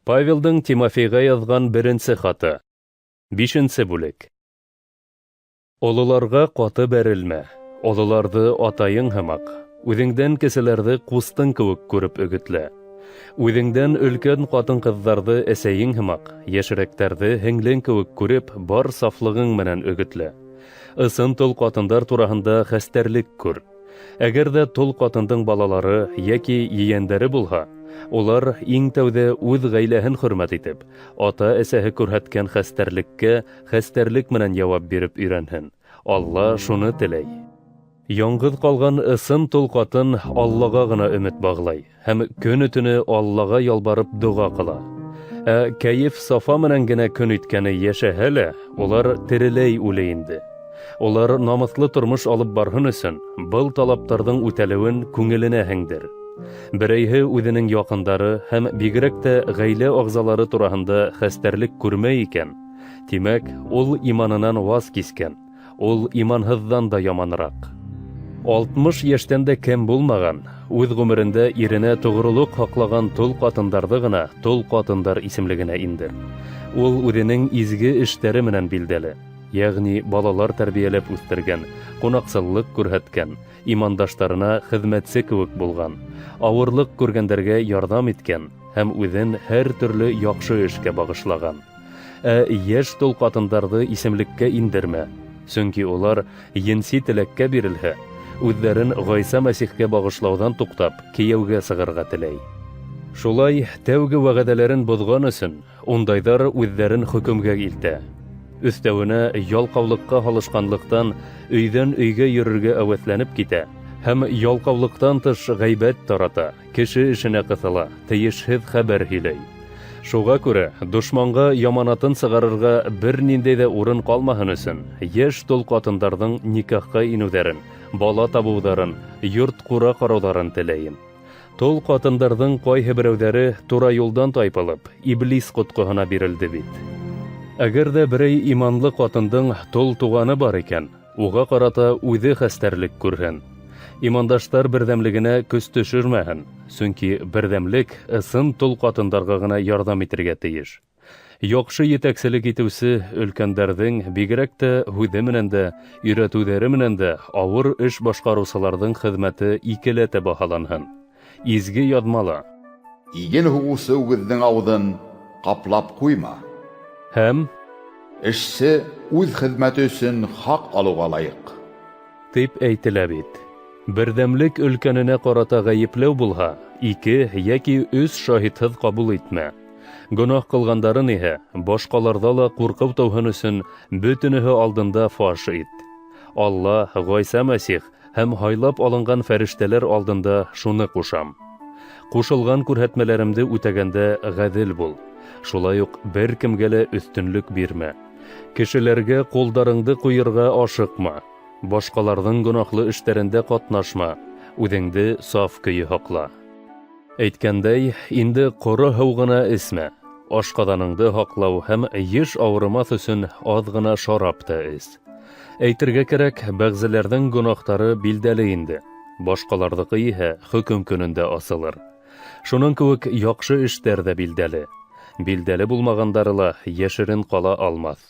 Павелдың Тимофейға яҙған беренсе хаты. Бишенсе бүлек. Ололарға ҡаты бәрелмә. Ололарҙы атайың һымаҡ, үҙеңдән кеселәрҙе ҡустың кеүек күреп өгөтлә. Үҙеңдән өлкән ҡатын-ҡыҙҙарҙы әсәйең һымаҡ, йәшерәктәрҙе һеңлең кеүек күреп, бар сафлығың менән өгөтлә. Ысын тол ҡатындар тураһында хәстәрлек күр. Әгәр ҙә тол ҡатындың балалары йәки ейәндәре булһа, улар иң тәүҙә үҙ ғаиләһен хөрмәт итеп, ата-әсәһе күрһәткән хәстәрлеккә хәстәрлек менән яуап биреп өйрәнһен. Алла шуны теләй. Яңғыҙ ҡалған ысын тол ҡатын Аллаға ғына өмөт бағлай һәм көнө-төнө Аллаға ялбарып доға ҡыла. Ә кәйеф-сафа менән генә көн иткәне йәшәһә лә, улар тереләй үле инде. Улар намыҫлы тормош алып барһын өсөн, был талаптарҙың үтәлеүен күңеленә һеңдер. Берәйһе үҙенең яҡындары һәм бигерәк тә ғаилә ағзалары тураһында хәстәрлек күрмәй икән, тимәк, ул иманынан ваз кискән, ул иманһыҙҙан да яманыраҡ. 60 йәштән дә кәм булмаған, үҙ ғүмерендә иренә тоғролоҡ һаҡлаған тол ҡатындарҙы ғына тол ҡатындар исемлегенә индер. Ул үҙенең изге эштәре менән билдәле, йәғни балалар тәрбиәләп үҫтергән, ҡунаҡсыллыҡ күрһәткән, имандаштарына хеҙмәтсе кеүек булған, ауырлыҡ күргәндәргә ярҙам иткән һәм үҙен һәр төрлө яҡшы эшкә бағышлаған. Ә йәш тол ҡатындарҙы исемлеккә индермә, сөнки улар енси теләккә бирелһә, үҙҙәрен Ғайса Мәсихкә бағышлауҙан туҡтап, кейәүгә сығырға теләй. Шулай тәүге вәғәҙәләрен боҙған өсөн, ундайҙар үҙҙәрен хөкөмгә илтә. Өҫтәүенә ялҡаулыҡҡа һалышҡанлыҡтан өйҙән өйгә йөрөргә әүәҫләнеп китә һәм ялҡаулыҡтан тыш ғәйбәт тарата, кеше эшенә ҡыҫыла, тейешһеҙ хәбәр һөйләй. Шуға күрә дошманға яманатын сығарырға бер ниндәй ҙә урын ҡалмаһын өсөн, йәш тол ҡатындарҙың никахҡа инеүҙәрен, бала табыуҙарын, йорт-ҡура ҡарауҙарын теләйем. Тол ҡатындарҙың ҡайһы берәүҙәре тура юлдан тайпылып, иблис ҡотҡоһона бирелде бит. Әгәр ҙә берәй иманлы ҡатындың тол туғаны бар икән, уға ҡарата үҙе хәстәрлек күрһен. Имандаштар берҙәмлегенә көс төшөрмәһен, сөнки берҙәмлек ысын тол ҡатындарға ғына ярҙам итергә тейеш. Яҡшы етәкселек итеүсе өлкәндәрҙең бигерәк тә һүҙе менән дә, өйрәтеүҙәре менән дә ауыр эш башҡарыусыларҙың хеҙмәте икеләтә баһаланһын. Изге яҙмала: Иген һуғыусы үгеҙҙең ауыҙын ҡаплап ҡуйма. Һәм Эшсе үҙ хеҙмәте өсөн хаҡ алыуға лайыҡ. Тип әйтелә бит. Берҙәмлек өлкәненә ҡарата ғәйепләү булһа, ике йәки өс шаһитһыҙ ҡабул итмә. Гонаһ ҡылғандарын иһә, башҡаларҙа ла ҡурҡыу тыуһын өсөн, бөтөнөһө алдында фаш ит. Алла, Ғайса Мәсих һәм һайлап алынған фәрештәләр алдында шуны ҡушам. Ҡушылған күрһәтмәләремде үтәгәндә ғәҙел бул. Шулай уҡ бер кемгә лә өҫтөнлөк бирмә. Кешеләргә ҡулдарыңды ҡуйырға ашыҡма. Башҡаларҙың гонаһлы эштәрендә ҡатнашма, үҙеңде саф көйө һаҡла. Әйткәндәй, инде ҡоро һыу ғына эсмә. Ашҡаҙаныңды һаҡлау һәм йыш ауырымаҫ өсөн аҙ ғына шарап та эс. Әйтергә кәрәк, бәғзеләрҙең гонаһтары билдәле инде. Башҡаларҙыҡы иһә хөкөм көнөндә асылыр. Шуның кеүек яҡшы эштәр ҙә билдәле. Билдәле булмағандары ла йәшерен ҡала алмаҫ.